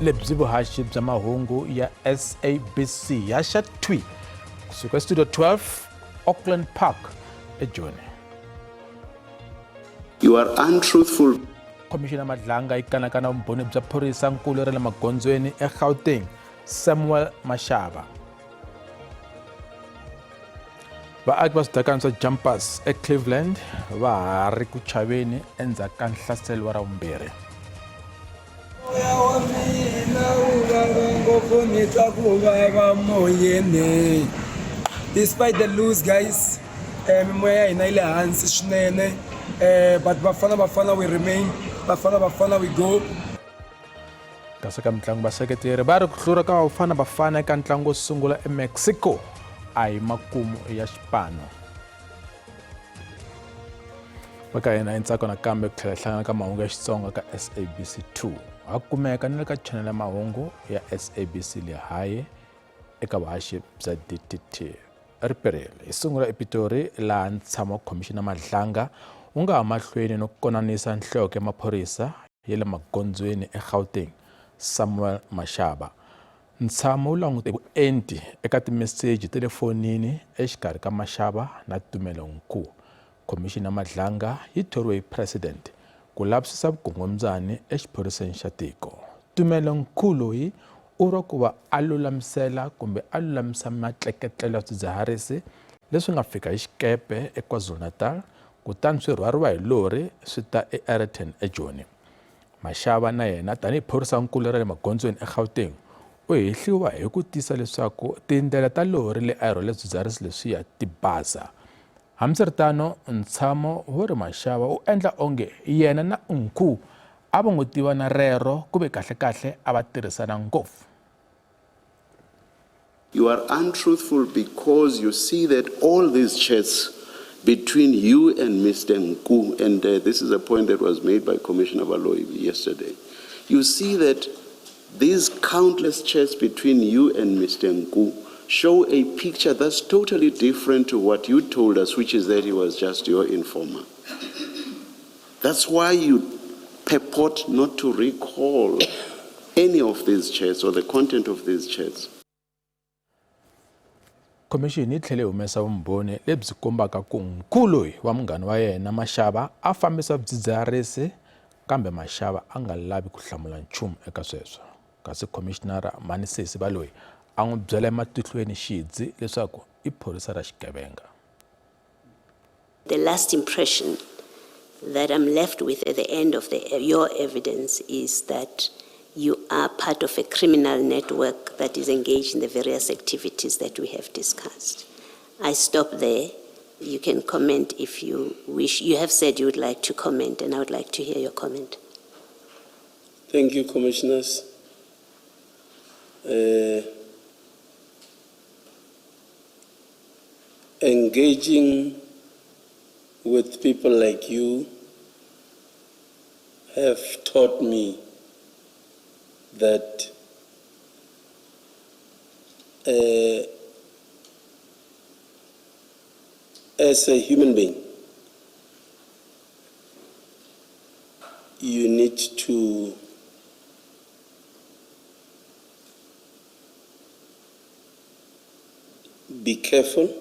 Lebyi vuhaxi bya mahungu ya SABC ya xa thwi kusuka studio 12 Auckland Park eJoni. You are untruthful. Khomixini ya Madlanga yi kanakana vumbhoni bya phorisa nkulu ra le magondzweni eGauteng Samuel Mashaba. Vaaki va swidakani swa Jumpers eCleveland va ha ri ku chaveni endzhaku ka nhlaselo wa Ravumbirhi. Moya wa mina wu vava ngopfu ni twa ku vava moyeni despite the lose guys mimoya ya hina yi le hansi swinene but Bafana Bafana we remain Bafana Bafana we go. Kasi ka mitlangu vaseketeri va ri ku hlura ka Bafana Bafana eka ntlangu wo sungula eMexico a hi makumu ya xipano. Va ka hina i ntsako nakambe ku tlhela hi hlangana ka mahungu ya Xitsonga ka SABC 2. Ha kumeka ni le ka chanele ya mahungu ya SABC Lehae eka vuhaxi bya DTT. Riperile hi sungula ePitori laha ntshamo wa Khomixini ya Madlanga wu nga ha mahlweni no konanisa nhloko ya maphorisa ya le magondzweni eGauteng Samuel Mashaba. Ntshamo wu langute vuenti eka timeseji ta le fonini exikarhi ka Mashaba na Tumelo Nku. Khomixini ya Madlanga yi thoriwe hi President ku lavisisa vukungundzwani exiphoriseni xa tiko. Tumelo Nku loyi u vuriwa ku va a lulamisela kumbe a lulamisa matleketlelo ya swidzidziharisi leswi nga fika hi xikepe eKwaZulu-Natal kutani swi rhwariwa hi lori swi ta eAereton eJoni. Mashaba na yena tanihi phorisankulu ra le magondzweni eGauteng u hehliwa hi ku tisa leswaku tindlela ta lori leyi a yi rhwale swidzidziharisi leswiya ti basa. Hambiswiritano, ntshamo wo ri Mashaba u endla onge yena na Nku a va ngo tivana rero ku ve kahle-kahle a va tirhisana ngopfu. You are untruthful because you see that all these chats between you and Mr. Nku, and this is a point that was made by Commissioner Baloyi yesterday, you see that these countless chats between you and Mr. Nku show a picture that's totally different to what you told us, which is that he was just your informer. That's why you purport not to recall any of these chats or the content of these chats. Khomixini yi tlhele yi humesa vumbhoni lebyi kombaka ku Nku loyi wa munghana wa yena Mashaba a fambisa swidzidziharisi kambe Mashaba a nga lavi ku hlamula nchumu eka sweswo. Kasi Khomixinara Mhanisesi Baloyi a n'wi byela ematihlweni xidzi leswaku i phorisa ra xigevenga. The last impression that I'm left with at the end of your evidence is that you are part of a criminal network that is engaged in the various activities that we have discussed. I stop there. You can comment if you wish. You have said you would like to comment, and I would like to hear your comment. Thank you, Commissioners. Engaging with people like you have taught me that as a human being, you need to be careful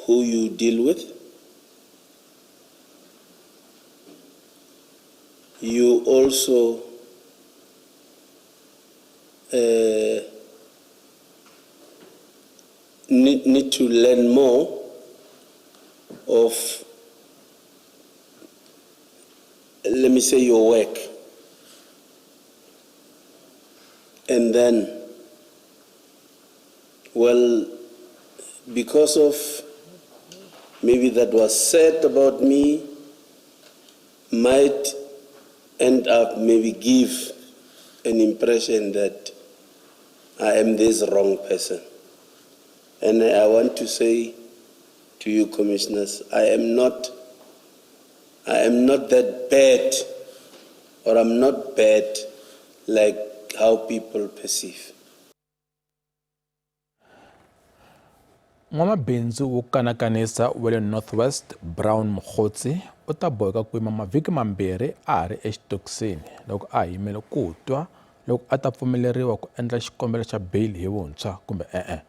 who you deal with. You also need to learn more of, let me say, your work. And then, well, because of maybe that was said about me, might end up maybe give an impression that I am this wrong person. And I want to say to you, commissioners, I am not that bad, or I'm not bad like how people perceive. N'wamabindzu wo kanakanisa wa le North West, Brown Mogotsi, u ta boheka ku yima mavhiki mambirhi a ha ri exitokisini loko a ha yimele ku twa loko a ta pfumeleriwa ku endla xikombelo xa beyili hi vuntshwa kumbe e-e.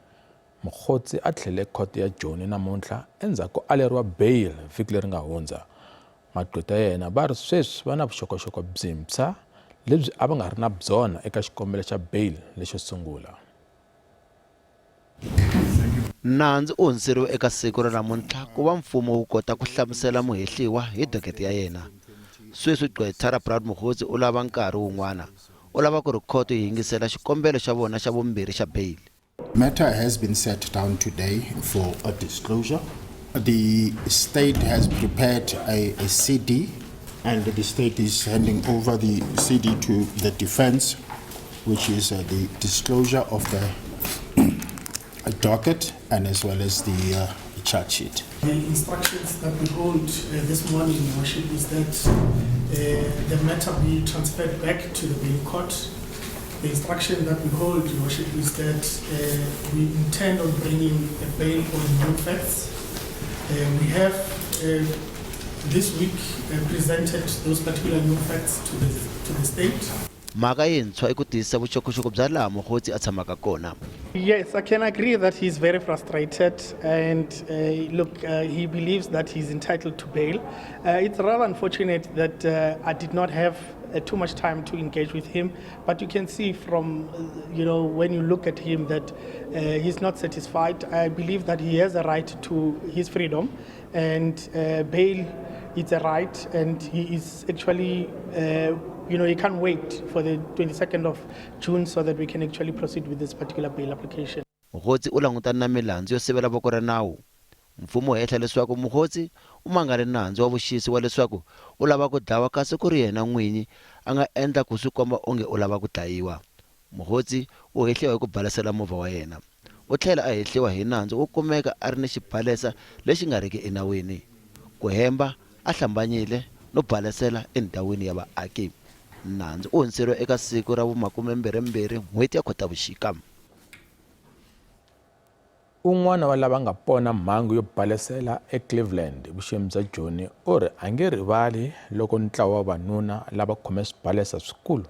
Mogotsi a tlhelele khoto ya Joni namuntlha endzhaku ko aleriwa beyili vhiki leri nga hundza. Magqweta ya yena va ri sweswi va na vuxokoxoko byintshwa lebyi a va nga ri na byona eka xikombelo xa beyili lexo sungula. Nandzu u hundziseriwe eka siku ra namuntlha ku va mfumo wu kota ku hlamusela muhehliwa hi dokete ya yena. Sweswi gqwetha ra Proud Mokgotsi u lava nkarhi wun'wana. U lava ku ri khoto yi yingisela xikombelo xa vona xa vumbirhi xa beyili. Matter has been set down today for a disclosure. The state has prepared a, a CD and the state is handing over the CD to the defense, which is uh, the disclosure of the docket and as well as the uh, charge sheet. The instructions that we hold uh, this morning, Your Worship, is that uh, the matter be transferred back to the bail court. The instruction that we hold, Your Worship, is that uh, we intend on bringing a bail on new facts. Uh, we have uh, this week uh, presented those particular new facts to the, to the state. Mhaka yintshwa i ku tiyisisa vuxokoxoko bya laha Mogotsi a tshamaka kona. Yes, I can agree that he's very frustrated and uh, look, uh, he believes that he's entitled to bail. Uh, it's rather unfortunate that uh, I did not have uh, too much time to engage with him, but you can see from, uh, you know, when you look at him that uh, he's not satisfied. I believe that he has a right to his freedom and uh, bail is a right and he is actually uh, you know, he can't wait for the 22nd of June so that we can actually proceed with this particular bail application. Mogotsi u langutana na milandzu yo sivela voko ra nawu. Mfumo wu hehla leswaku Mogotsi u mangale nandzu wa vuxisi wa leswaku u lava ku dlawa kasi ku ri yena n'winyi a nga endla ku swi komba onge u lava ku dlayiwa. Mogotsi u hehliwa hi ku balesela movha wa yena. U tlhela a hehliwa hi nandzu wo kumeka a ri ni xibalesa lexi nga riki enawini, ku hemba a hlambanyile no balesela endhawini ya vaaki. Nandzu u hundziseriwe eka siku ra vu-22 n'hweti ya Khotavuxika. Un'wana wa lava nga pona mhangu yo balesela eCleveland evuxeni bya Joni u ri a nge rivali loko ntlawa wa vavanuna lava khome swibalesa swikulu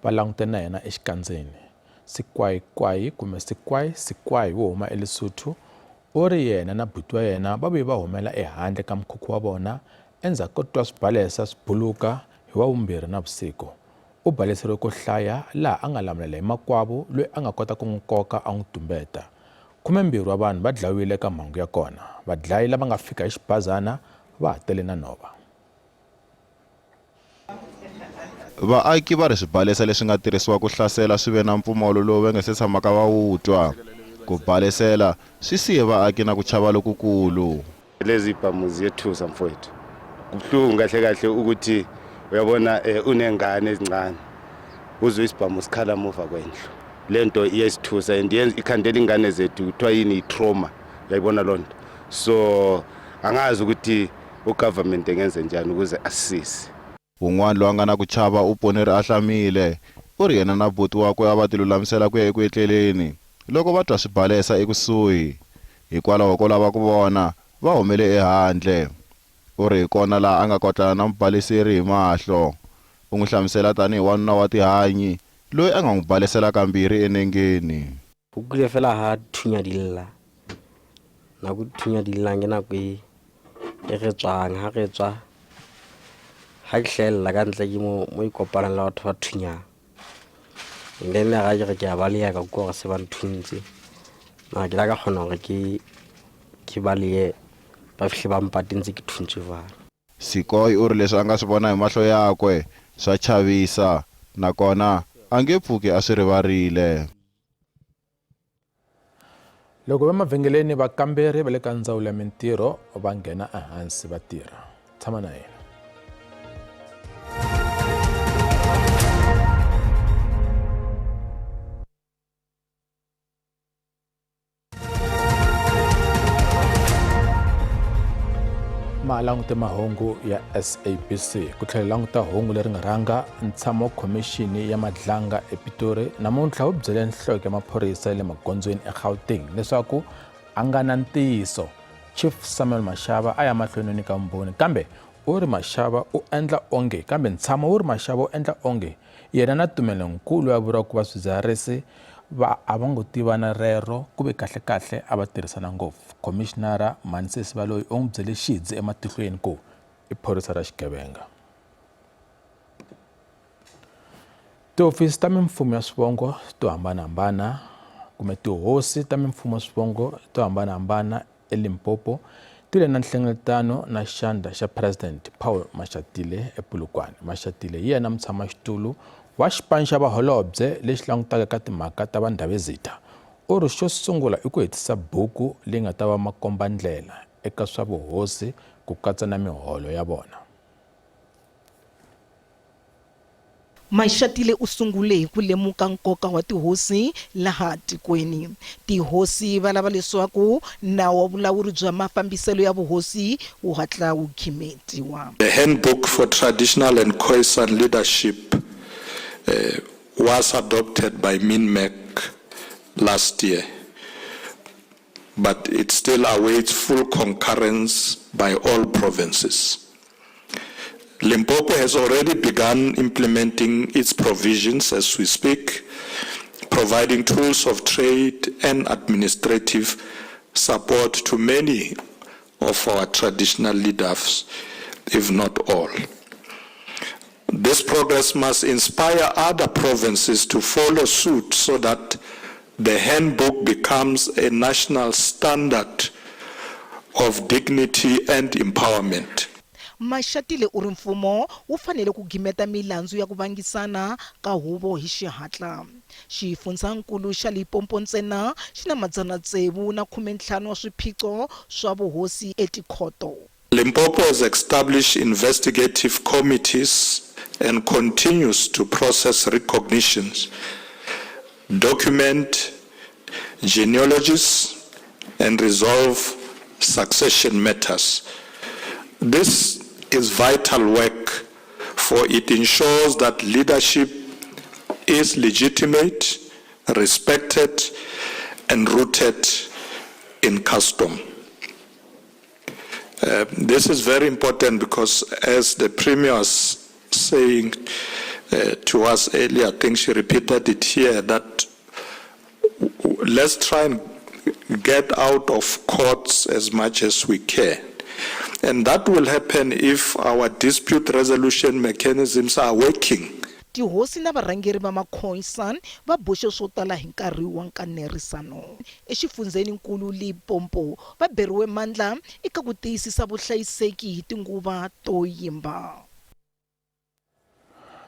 va langute na yena exikandzeni. Sikwayikwayi kumbe Sikwai Sikwai wo huma eLesotho u ri yena na buti wa yena va vuye va humela ehandle ka mukhukhu wa vona endzhaku ko twa swibalesa swi buluka hi Wavumbirhi navusiku. U baleseriwe ko hlaya laha a nga lamulela hi makwavo loyi a nga kota ku n'wi koka a n'wi tumbeta. Khumembirhi wa vanhu va dlayiwile eka mhangu ya kona. Vadlayi lava nga fika hi xibazana va ha tele na nhova. Vaaki va ri swibalesa leswi nga tirhisiwa ku hlasela swi ve na mpfumawulo lowu va nga se tshamaka va wu twa. Ku balesela swi siye vaaki na ku chava lokukulu. Lezi ibhamu ziyethusa mfowethu. Kubuhlungu kahle kahle ukuthi uyabona eh, unengane ezincane uzwe isibhamu sikhala muva kwendlu. Lento iyesithusa and ikhandela ingane zethu kuthiwa yini i-trauma. Uyayibona loo nto. So angazi ukuthi ugovernment engenze njani ukuze asisize. Un'wana loyi a nga na ku chava u pone ri ahlamile. U ri yena na buti wakwe a va tilulamisela ku ya eku etleleni loko va twa swibalesa ekusuhi. Hikwalaho ko lava ku vona, va humele ehandle. U ri hi kona laha a nga kotlana na mubaleseri hi mahlo. U n'wi hlamusela tanihi wanuna wa tihanyi loyi a nga n'wi balesela kambirhi enengeni. Go kwile fela ha thunya di lla. Nako thunya di llang ke nako e e re tswang ha re tswa ha ke hlahella ka ntle ke mo mo e kopanang le batho ba thunyang. And then ga ke re ke a baleya ka kwa gore se ba nthuntse. Mara ke la ka kgona gore ke ke baleye ba fihle ba mpate ntse ke thuntswe jwalo. Sikoy u ri leswi a nga swi vona hi mahlo yakwe swa chavisa nakona a nge pfuki a swi rivarile. Loko va mavhengeleni vakamberi va le ka ndzawulo ya mintirho va nghena ehansi va tirha. Tshama na yena. Ma langute mahungu ya SABC ku tlhela languta hungu leri nga rhanga ntshamo wa khomixini ya madlanga ePitori namuntlha wu byele nhloko ya maphorisa ya le magondzweni eGauteng leswaku a nga na ntiyiso. Chief Samuel Mashava a ya mahlweni no nyika vumbhoni kambe u ri Mashava u endla onge kambe ntshamo wu ri Mashava u endla onge yena na Tumelo Nkulu loyi a vuriwaka ku va swidziharisi va a va ngo tivana rero ku ve kahle-kahle a va tirhisana ngopfu. Khomixinara Mhanisesi Baloyi u n'wi byele xidzi ematihlweni ku i phorisa ra xigevenga. Tihofisi ta mimfumo ya swivongo to hambanahambana kumbe tihosi ta mimfumo ya swivongo to hambanahambana eLimpopo ti le na nhlengeletano na xandla xa President Paul Mashatile ePolokwane. Mashatile hi yena mutshamaxitulu wa xipano xa vaholobye lexi langutaka eka timhaka ta vandhavezitha. U ri xo sungula i ku hetisa buku leyi nga ta va makombandlela eka swa vuhosi ku katsa na miholo ya vona. Mashatile u sungule hi ku lemuka nkoka wa tihosi laha tikweni. Tihosi va lava leswaku nawu wa vulawuri bya mafambiselo ya vuhosi wu hatla wu gimetiwa. The Handbook for Traditional and Khoisan Leadership was adopted by MINMEC last year, but it still awaits full concurrence by all provinces. Limpopo has already begun implementing its provisions as we speak, providing tools of trade and administrative support to many of our traditional leaders, if not all. This progress must inspire other provinces to follow suit so that the handbook becomes a national standard of dignity and empowerment. Mashatile u ri mfumo wu fanele ku gimeta milandzu ya ku vangisana ka huvo hi xihatla. Xifundzankulu xa Limpopo ntsena xi na 615 wa swiphiqo swa vuhosi etikhoto. Limpopo has established investigative committees and continues to process recognitions, document genealogies, and resolve succession matters. This is vital work, for it ensures that leadership is legitimate, respected, and rooted in custom. This is very important because, as the Premier was saying to us earlier, I think she repeated it here, that let's try and get out of courts as much as we can. And that will happen if our dispute resolution mechanisms are working. Tihosi na varhangeri va Makhoisan va boxe swo tala hi nkarhi wa nkanerisano. Exifundzheninkulu Limpopo va beriwe mandla eka ku tiyisisa vuhlayiseki hi tinguva to yimba.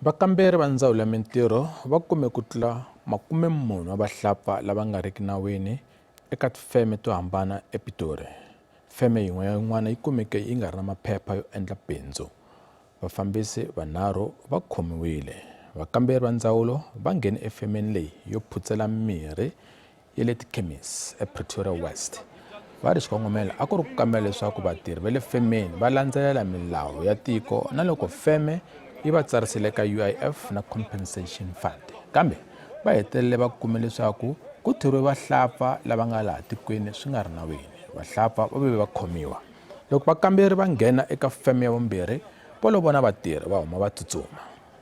Vakamberi va Ndzawulo ya Mintirho va kume ku tlula 40 wa vahlapfa lava nga riki nawini eka tifeme to hambana ePitori. Feme yin'we ya yin'wana yi kumeke yi nga ri na maphepha yo endla bindzu. Vafambisi vanharhu va khomiwile. Vakamberi va ndzawulo va nghene efemeni leyi yo phutsela mirhi ya le tikhemisi ePretoria West. Va ri xikongomelo a ku ri ku kambela leswaku vatirhi va le femeni va landzelela milawu ya tiko na loko feme yi va tsarisile eka UIF na Compensation Fund. Kambe va hetelele va kume leswaku ku thoriwe vahlapfa lava nga laha tikweni swi nga ri nawini. Vahlapfa va ve va khomiwa. Loko vakamberi va nghena eka feme ya vumbirhi, va lo vona vatirhi va huma va tsutsuma.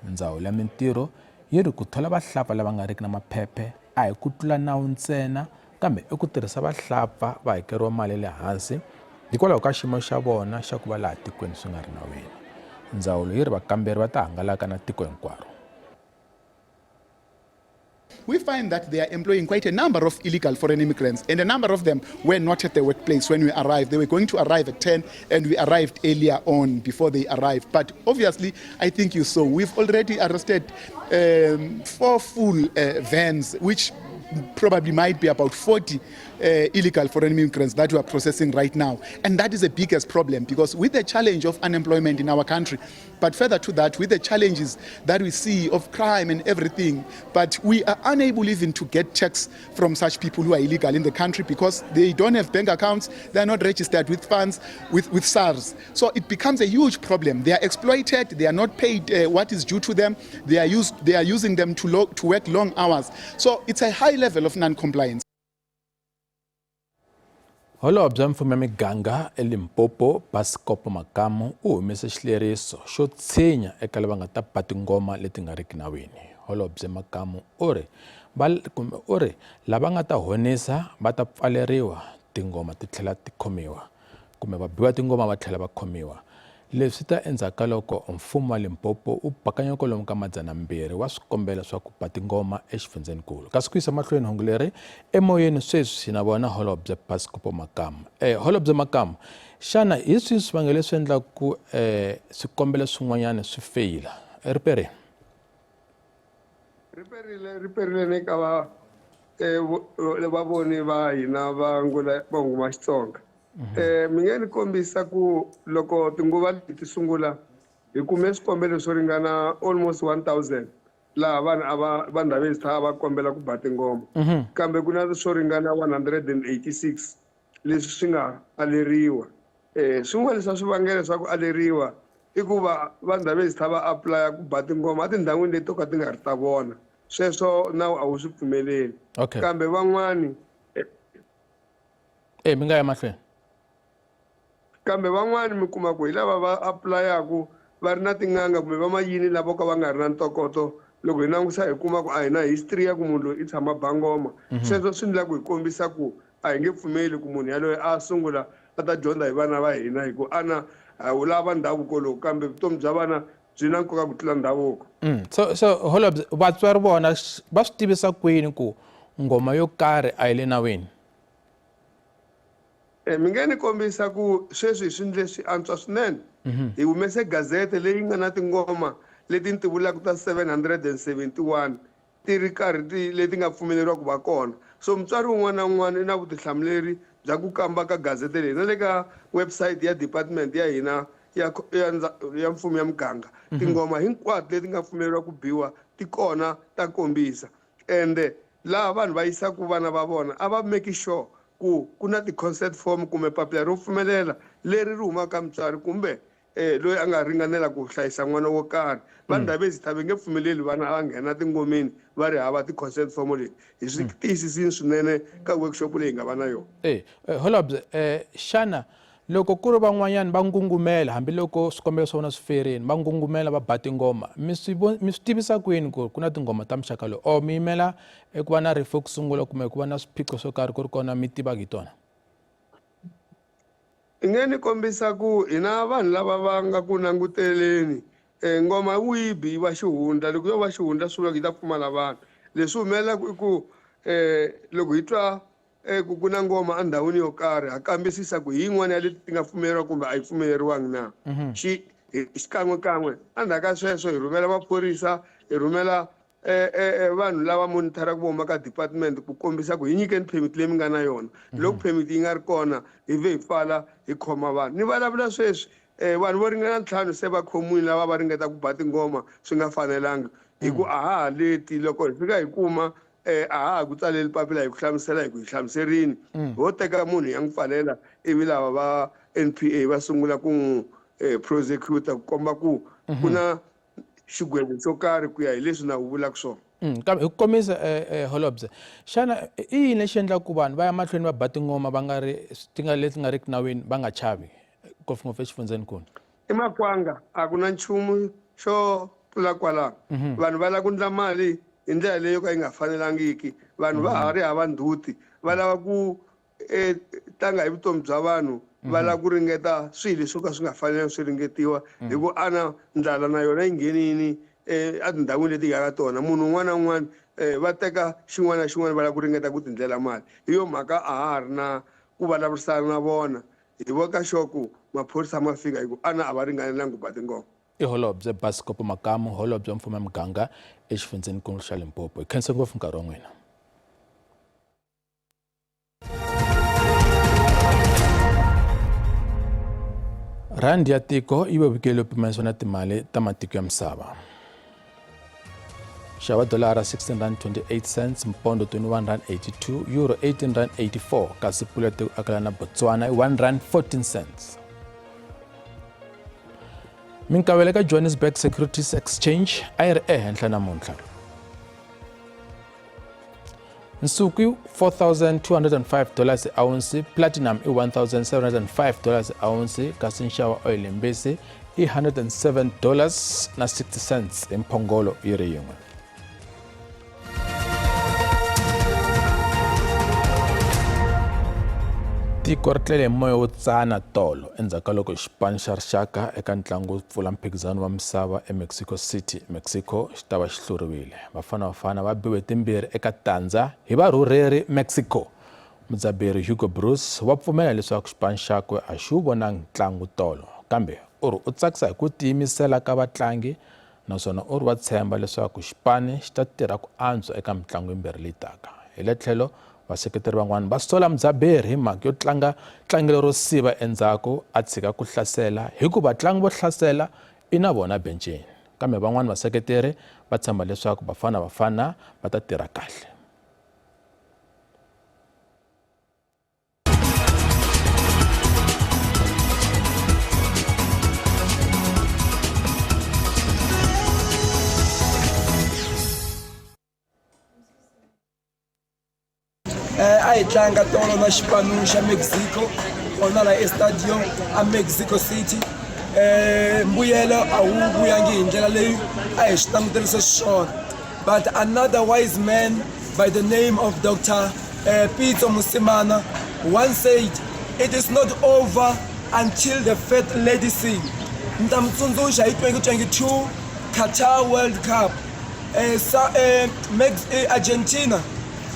Ndzawulo ya Mintirho yi ri ku thola vahlapfa lava nga riki na maphephe a hi ku tlula nawu ntsena kambe i ku tirhisa vahlapfa va hakeriwa mali ya le hansi hikwalaho ka xiyimo xa vona xa ku va laha tikweni swi nga ri nawini. Ndzawulo yi ri vakamberi va ta hangalaka na tiko hinkwaro. We find that they are employing quite a number of illegal foreign immigrants, and a number of them were not at the workplace when we arrived. They were going to arrive at 10, and we arrived earlier on before they arrived. But obviously, I think you saw, we've already arrested 4 full vans, which probably might be about 40 illegal foreign immigrants that we are processing right now. And that is the biggest problem, because with the challenge of unemployment in our country, but further to that, with the challenges that we see of crime and everything, but we are unable even to get checks from such people who are illegal in the country because they don't have bank accounts, they are not registered with funds, with SARS. So it becomes a huge problem. They are exploited, they are not paid what is due to them, they are using them to work long hours. So it's a high level of non-compliance. Holobye wa mfumo ya miganga eLimpopo, Basikopo Makamu u humese xileriso xo tshinya eka lava nga ta ba tingoma leti nga riki nawini. Holobye Makamu u ri va kumbe u ri lava nga ta honisa va ta pfaleriwa tingoma ti tlhela ti khomiwa kumbe va biwa tingoma va tlhela va khomiwa. Leswi swi ta endzhaku ka loko mfumo wa Limpopo wu bakanya kwalomu ka 200 wa swikombelo swa ku ba tingoma exifundzhenikulu. Kasi ku yisa mahlweni hungu leri emoyeni sweswi na vona Holobye Basikopo Makamu. Eh, Holobye Makamu, xana hi swihi swivangelo leswi endlaka ku eh, swikombelo swin'wanyana swi feyila? Riperini. Riperile, riperile ni ka va eh, vavoni va hina va ngula mahungu ma Xitsonga. Eh, mi nge ni kombisa ku loko tinguva leti sungula hi kume swikombelo swo ringana almost 1000 laha vanhu a va va Ndhavezitha a va kombela ku ba tingoma kambe ku na swo ringana 186 leswi swi nga aleriwa eh swin'wana swa swivangelo swa ku aleriwa i ku va va Ndhavezitha va apply ku ba tingoma etindhawini leti to ka ti nga ri ta vona sweswo nawu a wu swi pfumeleli kambe van'wani E mi nga ya mahlweni. Kambe van'wani mi kuma ku hi lava va apulayaku va ri na tin'anga kumbe va mayini lava vo ka va nga ri na ntokoto loko hi langusa hi kuma ku a hi na history ya ku munhu loyi i tshama ba ngoma sweswo swi ndla ku hi kombisa ku a hi nge pfumeli ku munhu yaloye a sungula a ta dyondza hi vana va hina hi ku ana ha wu lava ndhavuko lowu kambe vutomi bya vana byi na nkoka ku tlula ndhavuko. So so holobye vatswari vona va swi tivisa kwini ku ngoma yo karhi a yi le nawini? E, mi nge ni kombisa ku sweswi hi swi ndle swi antswa swinene. Hi humese gazete leyi nga na tingoma leti ni ti vulaka ta 771 ti ri karhi ti leti nga pfumeleriwa ku va kona. So mutswari un'wana na un'wana i na vutihlamuleri bya ku kamba ka gazete leyi na le ka website ya department ya hina ya ya ya mfumo ya muganga. Tingoma hinkwato leti nga pfumeleriwa ku biwa ti kona ta kombisa. Ende laha vanhu va yisaka vana va vona a va make sure ku ku na ti-consent form kumbe papila ro pfumelela leri ri humaka ka mutswari kumbe um loyi a nga ringanela ku hlayisa n'wana wo karhi. Va Ndhavezitha va nge pfumeleli vana va nghena tingomeni va ri hava ti-consent form leti. Hi swi tiyisisini swinene ka workshop leyi hi nga va na yona. E, holobye, xana Loko ku ri van'wanyana va ngungumela hambiloko swikombelo swa vona swi ferile, va ngungumela va ba tingoma, mi swi mi swi tivisa ku yini ku ku na tingoma ta muxaka lowu or mi yimela eku va na rifu ku sungula kumbe ku va na swiphiqo swo karhi ku ri kona mi tivaka hi tona? I nge ni kombisa ku hina vanhu lava va nga ku languteleni ngoma wu yi bi yi va xihundla loko yo va xihundla swi vula ku yi ta pfumala vanhu leswi humelelaka i ku loko hi twa Ku ku na ngoma endhawini yo karhi, ha kambisisa ku hi yin'wana ya leti ti nga pfumeleriwa kumbe a yi pfumeleriwangi na. Xi, hi, xikan'we-kan'we endzhaku ka sweswo hi rhumela maphorisa, hi rhumela vanhu lava monitharaka vo huma ka department ku kombisa ku hi nyikeni permit leyi mi nga na yona. Loko permit yi nga ri kona, hi vhe hi pfala hi khoma vanhu. Ni vulavula sweswi, vanhu vo ringana ntlhanu se va khomiwile lava va ringeta ku ba tingoma swi nga fanelangi, hi ku a ha ha leti. Loko hi fika hi kuma Eh, a ha ha ku tsaleli papila hi ku hlamusela hi ku hi hlamuserini mm. ho teka munhu ya n'wi pfalela ivi lava va NPA va sungula ku n'wi eh, prosecutor ku komba ku ku mhm. na xigwevo xo karhi ku ya hi leswi nawu vulaka swona mm, kambe hi ku komisa eh, eh, holobye xana i yini lexi endlaka ku vanhu va ya mahlweni va ba tingoma va nga ri ti nga leti nga riki nawini va nga chavi ngopfungopfu exifundzhenikulu I makwanga a ku na nchumu xo tlula kwalano. Vanhu va lava ku ndla mali hi ndlela leyi yo ka yi nga fanelangiki. Vanhu va ha ri hava ndzhuti, va lava ku tlanga hi vutomi bya vanhu, va lava ku ringeta swilo leswi swo ka swi nga fanelangi swi ringetiwa hi ku ana ndlala na yona yi nghenile etindhawini leti hi nga ka tona. Munhu un'wana na un'wana va teka xin'wana na xin'wana va lava ku ringeta ku tindlela mali. Hi yo mhaka a ha ha ri na ku vulavurisana na vona. Hi vo ka sure ku maphorisa ma fika hi ku ana a va ringanelangi ku ba tingoma. I Holobye Basikopo Makamu, Holobye wa Mfumo ya Muganga eXifundzhenikulu xa Limpopo. Hi khensa ngopfu nkarhi wa n'wina. Rhandi ya tiko yi vevukile yo pimanisiwa na timali ta matiko ya misava. Xava dolara 16 rand 28 cents, mpondo 21 rand 82, euro 18 rand 84, kasi pula ya tiko akala na Botswana i 1 rand 14 cents. Minkavelo eka Johannesburg Securities Exchange a yi ri ehenhla namuntlha. Nsuku i 4205 dollars hi awunsi, platinum i 1705 dollars hi awunsi, kasi nxavo wa oyili mbisi i 107 dollars na 60 cents hi mphongolo yi ri yin'we. Tiko ri tlele hi moya wo tsana tolo endzhaku ka loko xipano xa rixaka eka ntlangu wo pfula mphikizano wa misava eMexico City, Mexico xi ta va xi hluriwile. Bafana Bafana va biwe timbirhi eka tandza hi varhurheri Mexico. Mudzaberi Hugo Broos wa pfumela leswaku xipano xakwe a xi wu vonangi ntlangu tolo, kambe u ri u tsakisa hi ku tiyimisela ka vatlangi naswona u ri wa tshemba leswaku xipani xi ta tirha ku antswa eka mitlangu yimbirhi leyi taka. Hi le tlhelo, vaseketeri van'wana va sola mudzaberi hi mhaka yo tlanga tlangelo ro siva endzhaku a tshika ku hlasela hikuva vatlangi vo hlasela i na vona benceni. Kambe van'wana vaseketeri va tshemba leswaku Bafana Bafana va ta tirha kahle. A hi tlanga tolo na xipano xa Mexico kona la estadio a Mexico City mbuyelo a wu vuyangi hi ndlela leyi a hi swi languterise xiswona but another wise man by the name of Dr Pitso Mosimana once said it is not over until the fat lady sing ni ta mi tsundzuxa hi 2022 Qatar World Cup sa Argentina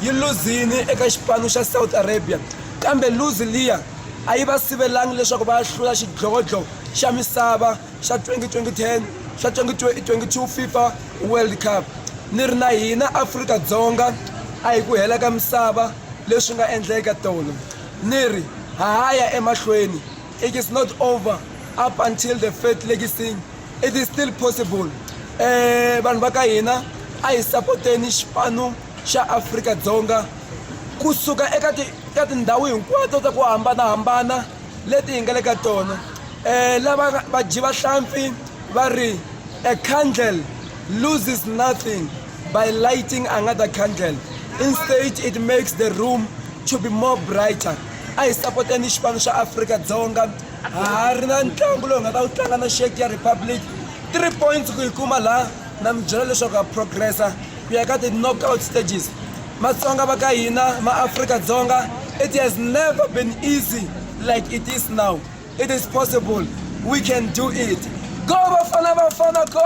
yi luzini eka xipano xa South Arabia kambe luzi liya a yi va sivelangi leswaku va ya hlula xidlodlo xa misava xa 2020 xa 2022 FIFA World Cup ni ri na hina Afrika-Dzonga a hi ku hela ka misava leswi nga endleka tolo ni ri ha ha ya emahlweni it is not over up until the fat lady sing it is still possible vanhu va ka hina a hi sapoteni xipano xa Afrika-Dzonga kusuka eka ti ka tindhawu hinkwato ta ku hambanahambana leti hi nga le ka tona lava vadyi va hlampfi va ri a candle loses nothing by lighting another candle instead it makes the room to be more brighter a hi sapoteni xipano xa Afrika-Dzonga ha ha ri na ntlangu lowu hi nga ta wu tlanga na Czech Republic 3 points ku yi kuma laha na mi byela leswaku ha progressa ku ya ka ti-knockout stages Matsonga va ka hina maAfrika-Dzonga it has never been easy like it is now it is possible we can do it go Bafana Bafana go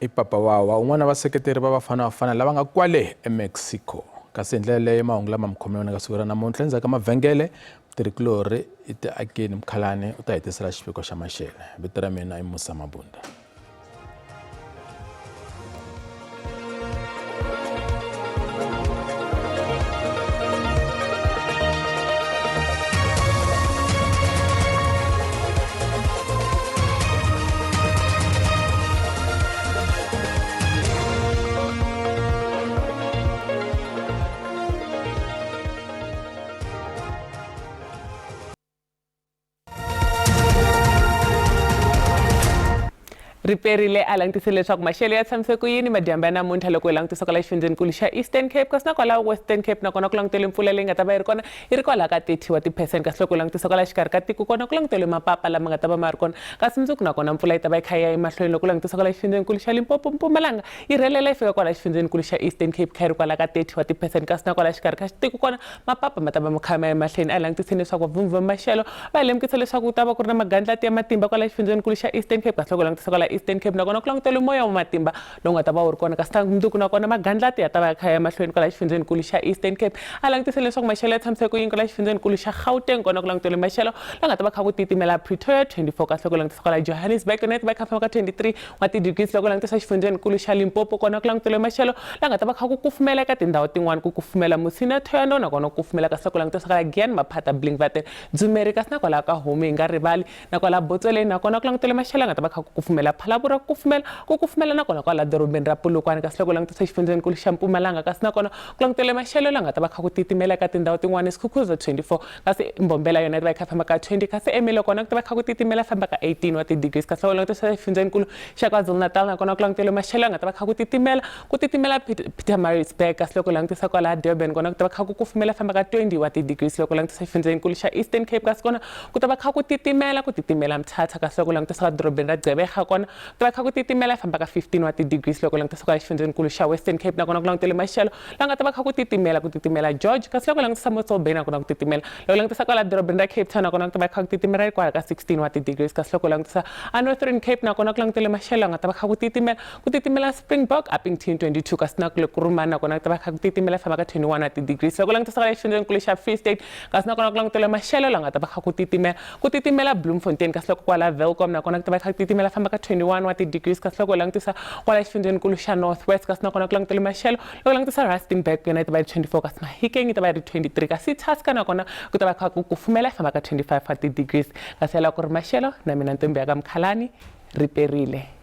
I Papa Wawa, un'wana wa vaseketeri va Bafana Bafana lava nga kwale eMexico. Kasi hi ndlela leyo mahungu lama mi khome yona ka siku ra namuntlha endzhaku ka mavhengele mutirhikulorhi i Tiakeni Mukhalani u ta hetisela xiviko xa maxele. Vito ra mina i Musa Mabunda. Riperile a langutise leswaku maxelo ya tshamise ku yini madyambu ya namuntlha loko hi langutisa kwala xifundzhenikulu xa Eastern Cape kasi na kwala Western Cape nakona ku langutele mpfula leyi nga ta va yi ri kona yi ri kwalaho ka 30 wa tiphesente kasi loko hi langutisa kwala xikarhi ka tiko kona ku langutele mapapa lama nga ta va ma ri kona kasi mundzuku nakona mpfula yi ta va yi kha yi ya emahlweni loko langutisa kwala xifundzhenikulu xa Limpopo Mpumalanga yi rhelela yi fika kwala xifundzhenikulu xa Eastern Cape kha yi ri kwala ka 30 wa tiphesente kasi na kwala xikarhi ka tiko kona mapapa ma ta va ma kha ma ya emahlweni a hi langutiseni leswaku vavhumbi va maxelo va hi lemukisa leswaku ku ta va ku ri na magandlati ya matimba kwala xifundzhenikulu xa Eastern Cape kasi loko langutisa kwala Eastern Cape nakona ku languteriwe moya wa matimba lowu nga ta va wu ri kona kasi mundzuku nakona magandlati ya ta va ya kha ya emahlweni kwala xifundzhenikulu xa Eastern Cape a langutiseni leswaku maxelo ya tshamise ku yini kwala xifundzhenikulu xa Gauteng kona ku languteriwe maxelo la nga ta va kha ku titimela Pretoria 24 kasi loko langutisa kwala Johannesburg yona yi ta va yi kha famba ka 23 wa ti-degrees loko langutisa xifundzhenikulu xa Limpopo kona ku languteriwe maxelo la nga ta va kha ku kufumela eka tindhawu tin'wana ku kufumela Musina Thohoyandou nakona ku kufumela kasi loko langutisa kwala Giyani Maphata Blinkvaten Dzumeri kasi na kwalaho ka Homu hi nga rivali na kwala Botsweleni nakona ku languteriwe maxelo ya nga ta va kha ku kufumela Phalaborwa ku kufumela ku kufumela nakona kwala dorobeni ra Polokwane kasi loko langutisa exifundzhenikulu xa Mpumalanga kasi nakona ku langutele maxelo la nga ta va kha ku titimela eka tindhawu tin'wana Skukuza 24 kasi Mbombela yona yi ta va yi kha famba ka 20 kasi Ermelo kona ku ta va kha ku titimela famba ka 18 wa ti-degrees kasi loko langutisa exifundzhenikulu xa KwaZulu-Natal nakona ku langutele maxelo ya nga ta va kha ku titimela ku titimela Pietermaritzburg kasi loko langutisa kwalaha Durban kona ku ta va kha ku kufumela famba ka 20 wa ti-degrees loko langutisa exifundzhenikulu xa Eastern Cape kasi kona ku ta va kha ku titimela ku titimela Mthatha kasi loko langutisa ka dorobeni ra Gqeberha kona ku ta va kha ku titimela famba ka 15 wa ti-degrees loko langutisa kwala xifundzhenikulu xa Western Cape nakona ku langutele maxelo la nga ta va kha ku titimela ku titimela George kasi loko langutisa Mossel Bay nakona ku titimela loko langutisa kwala dorobeni ra Cape Town nakona ku ta va kha ku titimela kwala ka 16 wa ti-degrees kasi loko langutisa a Northern Cape nakona ku langutele maxelo la nga ta va kha ku titimela ku titimela Springbok Upington 22 kasi na kule Kurumani nakona ku ta va kha ku titimela famba ka 21 wa ti-degrees loko langutisa kwala xifundzhenikulu xa Free State kasi nakona ku langutele maxelo la nga ta va kha ku titimela ku titimela Bloemfontein kasi loko kwala Welkom nakona ku ta va kha ku titimela famba ka 21 wa ti-degrees kasi loko langutisa kwala xifundzhenikulu xa North West kasi nakona ku langutele maxelo loko langutisa Rustenburg yona yi ta va yi 24 kasi Mahikeng yi ta va yi ri 23 kasi Tusker nakona ku ta va kha ku kufumela famba ka 25 wa ti-degrees kasi yala ku ri maxelo na mina ntombi ya ka Mkhalani ri perile.